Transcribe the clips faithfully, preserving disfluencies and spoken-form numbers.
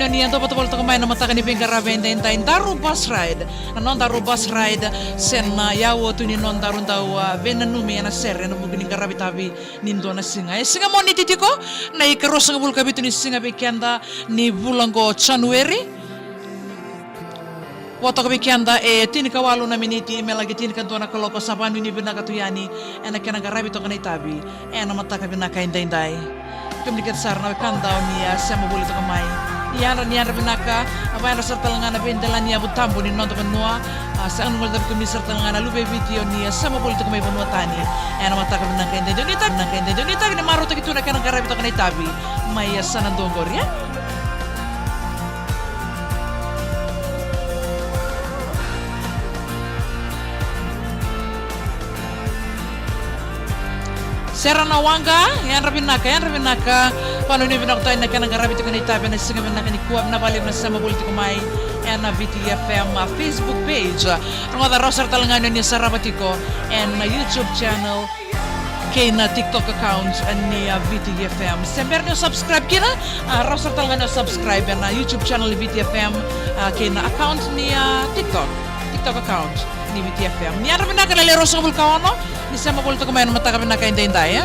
Ni a dua vata voli toka mai na mataka ni veiqaravi edaidai, daru bus ride. Na nodaru bus ride se na yawa tu ni nodaru dau, a, veinanumi ena sere ena vuku ni qaravi tavi ni dua na siga. E siga Moniti tiko, na ikaruasagavulu ka vitu ni siga vei keda ni vula qo Janueri. Vo toka vei keda e tinikawalu na miniti me laki tinikadua na kaloko, sa vanuinui vinaka tu yani ena kena qaravi toka na itavi ena mataka vinaka edaidai. Kemuni kece sara na wekada o ni a sema voli toka mai, ni yadra, ni yadra vinaka, a, vakayadra sara tale ga na veidelaniyavu tabu ni noda vanua. A, sega ni guilecavi kemuni sara tale ga na luve i Viti o ni a sema voli toka mai vanua tani ena mataka vinaka edaidai. O ni tagi, ni marautaki tu na kena qaravi toka na itavi mai yasana dua qori, e? Sera na waqa, yadra vinaka, yadra vinaka. Vanuinui vinaka tu yani na kena qaravi tiko na itavi ena siga vinaka nikua. Vinaka vakalevu na sema voli tiko mai ena Viti F M, a, Facebook page. Rogoca, rawa sara tale ga ni o ni sarava tiko ena YouTube channel kei na TikTok account ni, a, Viti F M. Se bera ni o subscribe kina, a, rawa sara tale ga ni o subscribe ena YouTube channel ni Viti F M, a, kei na account ni, a, TikTok, TikTok account ni Viti F M. Ni yadra vinaka na lewe ruasagavulu ka ono, ni sema voli toka mai ena mataka vinaka edaidai, e?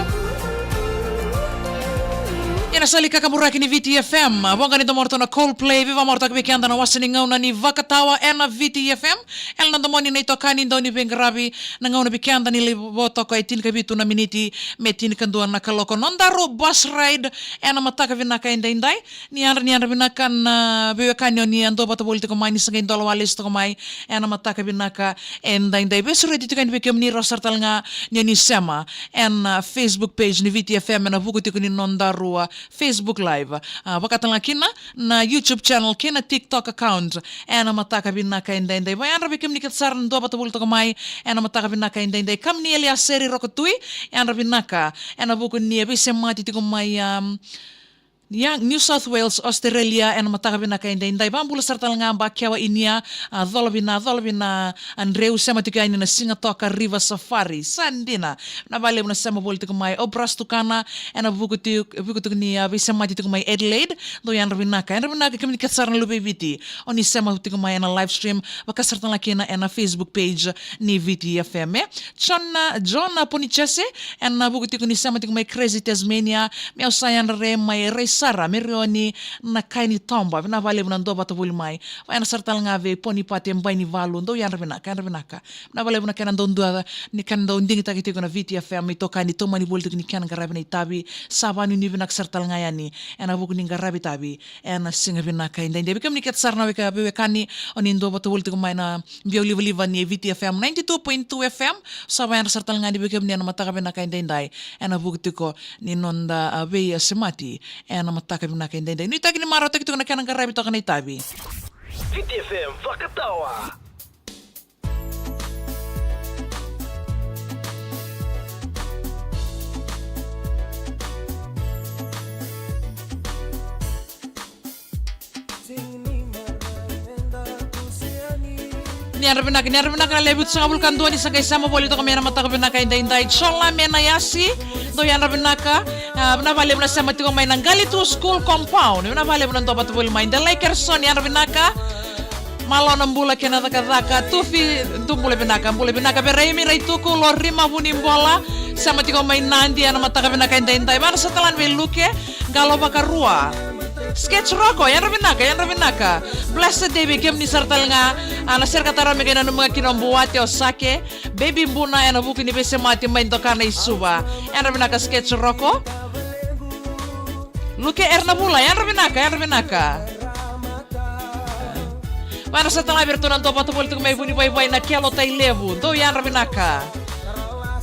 Ena sala ni kakaburaki ni Viti F M, a, voqa ni domoroto na Coldplay, veivakamarautaki vei keda na wasa ni gauna ni Vakatawa ena Viti F M. Ena domoni na itokani dau ni veiqaravi, na gauna vei keda ni lai vo toka e tinikavitu na miniti me tinikadua na kaloko. Nodaru bus ride ena mataka vinaka edaidai. Ni yadra, ni yadra vinaka na veiwekani o ni a dua vata voli tiko mai, ni sa qai dola wale toka mai ena mataka vinaka edaidai. Veisureti tiko yani vei kemuni, rawa sara tale ga ni o ni sema ena, a, Facebook page ni Viti F M ena vuku tiko ni nodaru, a, Facebook Live. A, vaka tale ga kina na YouTube channel kei na TikTok account ena mataka vinaka edaidai. Vakayadra vei kemuni kece sara na dua vata voli toka mai ena mataka vinaka edaidai. Kemuni Eliaseri Rokotui, yadra vinaka ena vuku ni a veisemati tiko mai, am, Young, New South Wales, Australia, ena mataka vinaka edaidai. Vakabula sara tale ga Bakewa Inia, a, Colovina, Colovina, a, Dreu, sema tiko yani na Sigatoka River Safari. Sa dina. Vinaka vakalevu na sema voli tiko mai. O Bras Tukana, ena vuku ti-, vuku tiko ni, a, veisemati tiko mai Adelaide. Dou yadra vinaka. Yadra vinaka kemuni kece sara na luve i Viti o ni sema tiko mai ena live stream, vaka sara tale ga kina ena Facebook page ni Viti F M, e. John, John Ponichese, ena vuku tiko ni sema tiko mai Crazy Tasmania, me au sa yadra re mai Raisara, me reoni na kai ni toba, vinaka vakalevu na dua vata voli mai. Vakayadra sara tale ga vei Ponipate Bainivalu, dou yadra vinaka, yadra vinaka. Vinaka vakalevu na kena dau dua, ni kena dau digitaki tiko na Viti F M, itokani tomani voli tiko ni kena qaravi na itavi, sa vanuinui vinaka sara tale ga yani ena vuku ni qaravi tavi ena siga vinaka edaidai. Vei kemuni kece sara na weka, veiwekani o ni dua vata voli tiko mai na biau livaliva ni Viti F M ninety-two point two F M, sa vakayadra sara tale ga yani vei kemuni ena mataka vinaka edaidai ena vuku tiko ni noda, a, veisemati ena mataka vinaka edaidai. Nuitaki ni marautaki tiko na kena qaravi toka na itavi. Viti F M Vakatawa. Ni yadra vinaka, ni yadra vinaka na lewe vitusagavulu ka dua ni sa qai sema voli toka mai ena mataka vinaka edaidai. Jola Menayasi, dou yadra vinaka, a, vinaka vakalevu na sema tiko mai na Qalitu School Compound. Vinaka vakalevu na dua vata voli mai. Delai Keresoni, yadra vinaka. Malo na bula kei na cakacaka, Tufi, tu bula vinaka, bula vinaka vei Raimi Raituku, Lorima Vunibola, sema tiko mai Nadi ena mataka vinaka edaidai. Vakayadra sara tale ga vei Luke Qalo Vakarua. Sketch Roko, yadra vinaka, yadra vinaka. Blessed day vei kemuni sara tale ga, a, na sere ka tara me qai nanumi ga kina o Buate o Sake, Baby Buna ena vuku ni veisemati mai Dokana i Suva. Yadra vinaka Sketch Roko. Luke Ernavula, yadra vinaka, yadra vinaka. Vakayadra sara tale ga vei iratou na dua vata voli tiko mai Vunivaivai na Kelo Tailevu, dou yadra vinaka.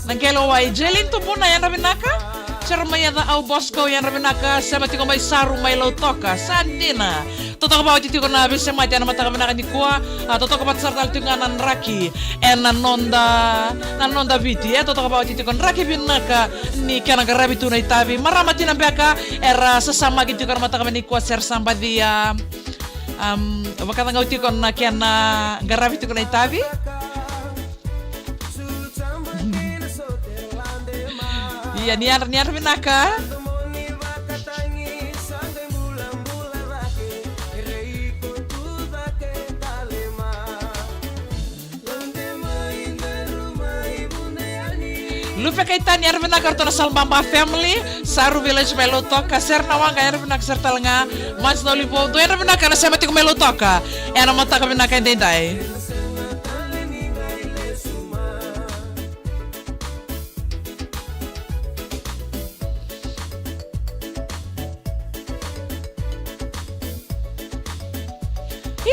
Na Qele Wai, Jelin Tubuna, yadra vinaka. Jeremaia Au Bosco, yadra vinaka, sema tiko mai Saru mai Lautoka, sa dina. Totoka vakaoti tiko na veisemati ena mataka vinaka nikua, a, totoka vata sara tale tiko ga na draki ena noda, na noda Viti, e, totoka vakaoti tiko draki vinaka ni kena qaravi tu na itavi. Marama tina beka era sasamaki tiko ena mataka vinaka nikua, se ra sa baci, a, am, vakacagau tiko na kena qaravi tiko na itavi. Ia, ni yadra, ni yadra vinaka. Lupe Kaitani, yadra vinaka ratou na Salababa family. Saru Village mai Lautoka. Sere na waqa, yadra vinaka sara tale ga. Mas na Olivou, dou yadra vinaka na sema tiko mai Lautoka ena mataka vinaka edaidai.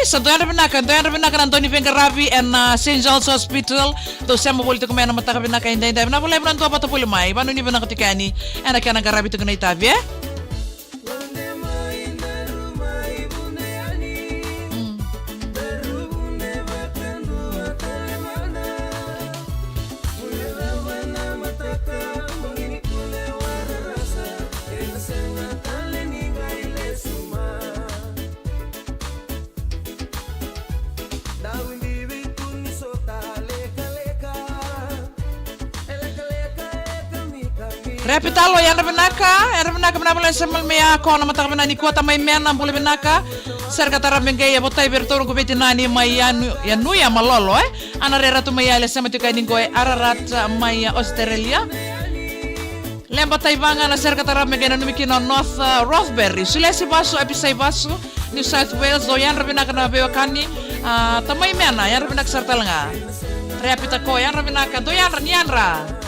Isa, dou yadra vinaka, dou yadra vinaka na dau ni veiqaravi ena, ah, Saint John's Hospital. Dou sema voli tiko mai ena mataka vinaka edaidai. Vinaka vakalevu na dua vata voli mai, vanuinui vinaka tiko yani ena kena qaravi tiko na itavi, e? Mm. Rea Pitalo, yadra vinaka, yadra vinaka, vinaka vakalevu na sema mai ya, ko na mataka vinaka nikua. Tamai Mena, bula vinaka. Sere ka tara me qai e votai vei iratou na noqu veitinani mai Yanu-, Yanuya Malolo, e? Ana Reratu mai Yale, sema tiko yani qo e Ararat mai Australia. Leba Taivaga, na sere ka tara me qai nanumi kina o North, ah, Rothbury. Sulesi Vasu, Episai Vasu, New South Wales, dou yadra vinaka na veiwekani. Ah, Tamai Mena, yadra vinaka sara tale ga. Rea Pitako, yadra vinaka, dou yadra, ni yadra.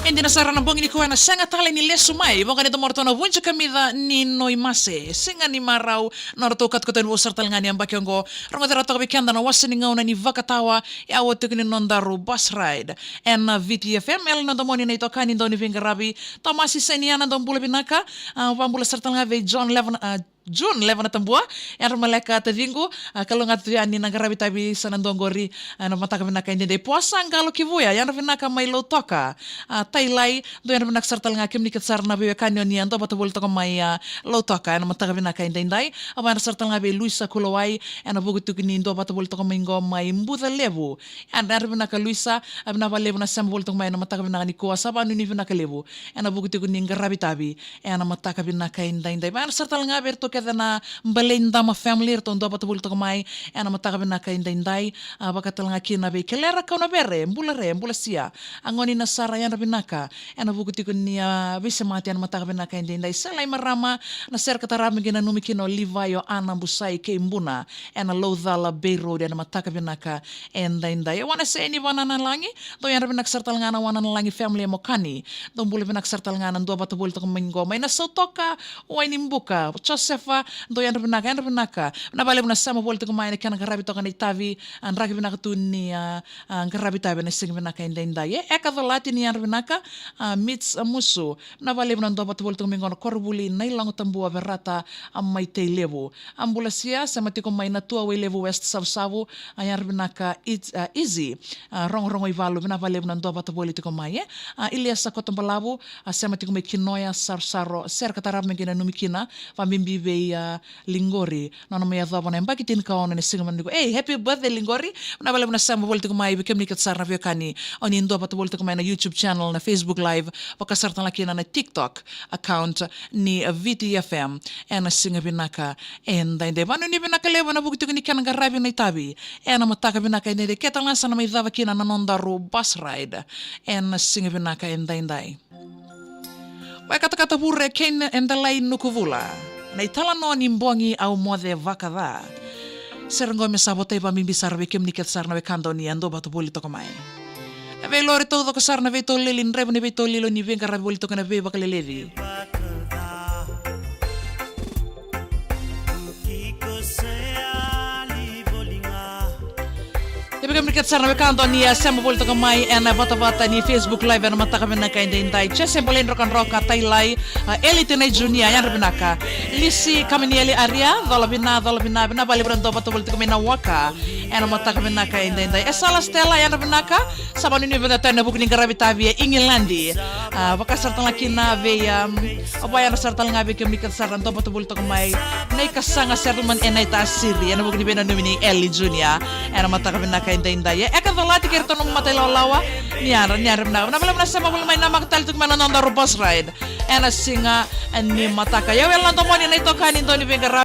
E dina sara na bogi nikua ena sega tale ni lesu mai. Voqa ni domo ratou na vuji kamica ni Noimase, siga ni marau, na nodratou katokatoni vou sara tale ga ni yabaki oqo. Rogoci rawa toka vei keda na wasa ni gauna ni vakatawa, e a oti tiko ni nodaru bus ride ena Viti F M. Ela na domoni na itokani dau ni veiqaravi, Tomasi Seniana, dou bula vinaka. Ah, vakabula sara tale ga vei John Levana, ah, June Levana Tabua, yadra maleka taciqu. Ah, kalougata tu yani na qaravi tavi sa na dua qori, ah, ena mataka vinaka edaidai. Poasa Qalo Kivuya, yadra vinaka mai Lautoka. Ah, Tailai, dou yadra vinaka sara tale ga, kemuni kece sara na veiwekani o ni a dua vata voli toka mai, ah, Lautoka ena mataka vinaka edaidai. A vakayadra sara tale ga vei Luisa Kulawai, ena vuku tiko ni dua vata voli toka mai qo mai Buca Levu. Yadra, yadra vinaka Luisa, ah, vinaka vakalevu na sema voli toka mai ena mataka vinaka nikua. Sa vanuinui vinaka levu ena vuku tiko ni qaravi tavi ena mataka vinaka edaidai. Vakayadra sara tale ga vei iratou kece na Balei Dama family, ratou dua vata voli toka mai ena mataka vinaka edaidai. Ah, vaka tale ga kina vei Kelera Kaunavere, bula re, bula sia. A gone ni Nasara, yadra vinaka ena vuku tiko ni, ah, veisemati ena mataka vinaka edaidai. Selai Marama, na sere ka tara me qai nanumi kina o Livai, o Ana Busai kei Buna ena Laucala Bay Road ena mataka vinaka edaidai. E Wanaseni Vananalagi, dou yadra vinaka sara tale ga na Wananalagi family e Mokani. Dou bula vinaka sara tale ga na dua vata voli toka mai qo mai Nasautoka, Wainibuka. Josefa, dou yadra vinaka, yadra vinaka. Vinaka vakalevu na sema voli toka mai ena kena qaravi toka na itavi, ah, draki vinaka tu ni, ah, ah, qaravi tavi ena siga vinaka edaidai. E Eka Colati, ni yadra vinaka. Ah, Mits, ah, Musu, vinaka vakalevu na dua vata voli toka mai qo na koronivuli Nailago Tabua, Verata, ah, mai Tailevu. Ah, bula sia, sema tiko mai Natua, Wailevu West, Savusavu. Ah, yadra vinaka, Iz-, ah, Izzy, ah, Rogorogo i Valu, vinaka vakalevu na dua vata voli tiko mai, e? Ah, Iliesa Kotobalavu, ah, sema tiko mai Kinoya, Sarosaro, sere ka tarava me qai nanumi kina, vakabibi vei, ah, Liqori, nona mai yacova na yabaki tinikaono ena siga mai nikua. Ei, happy birthday Liqori. Vinaka vakalevu na sema voli tiko mai vei kemuni kece sara na veiwekani o ni dua vata voli tiko mai na YouTube channel, na Facebook Live, vaka sara tale kina na TikTok account ni Viti F M. Ena siga vinaka edaidai. Vanuinui vinaka levu ena vuku tiko ni kena qaravi na itavi ena mataka vinaka edaidai. Ke tale ga sa na mai cava kina na nodaru bus ride ena siga vinaka edaidai. Wai katakata vure kei na e Dalai Nukuvula. Na italanoa ni bogi au moce vakaca. Sere qo me sa votai vakabibi sara vei kemuni kece sara na wekada o ni a dua vata voli toka mai. Na veilori taucoko sara, na veitaulili, drevu ni veitaulili, o ni veiqaravi voli toka na veivakaleleci. Ia vei kemuni kece sara na wekada o ni a sema voli toka mai ena vatavata ni Facebook Live ena mataka vinaka edaidai. Jese Bolei Drokadroka, Tailai, a, Eli Tenai Junior, yadra vinaka. Lisi Kamenieli Aria, cola vina, cola vina, vinaka vakalevu na dua vata voli toka mai na waka ena mataka vinaka edaidai. E Sala Stella, yadra vinaka. Sa vanuinui vinaka tale ena vuku ni qaravi tavi e Igiladi. A, vaka sara tale ga kina vei, a, a, vakayadra sara tale ga vei kemuni kece sara na dua vata voli toka mai. Nei Kasaga Settlement e Naitasiri, ena vuku ni veinanumi nei Eli Junior ena mataka vinaka daidai. E ka colati kei ratou na nomu mata ilawalawa. Ni yadra, ni yadra vinaka. Vinaka vakalevu na sema voli mai, namaka tale tu mai na nodaru bus ride ena siga ni mataka. Ia, o yau na domoni na itokani Dauniveiqaravi.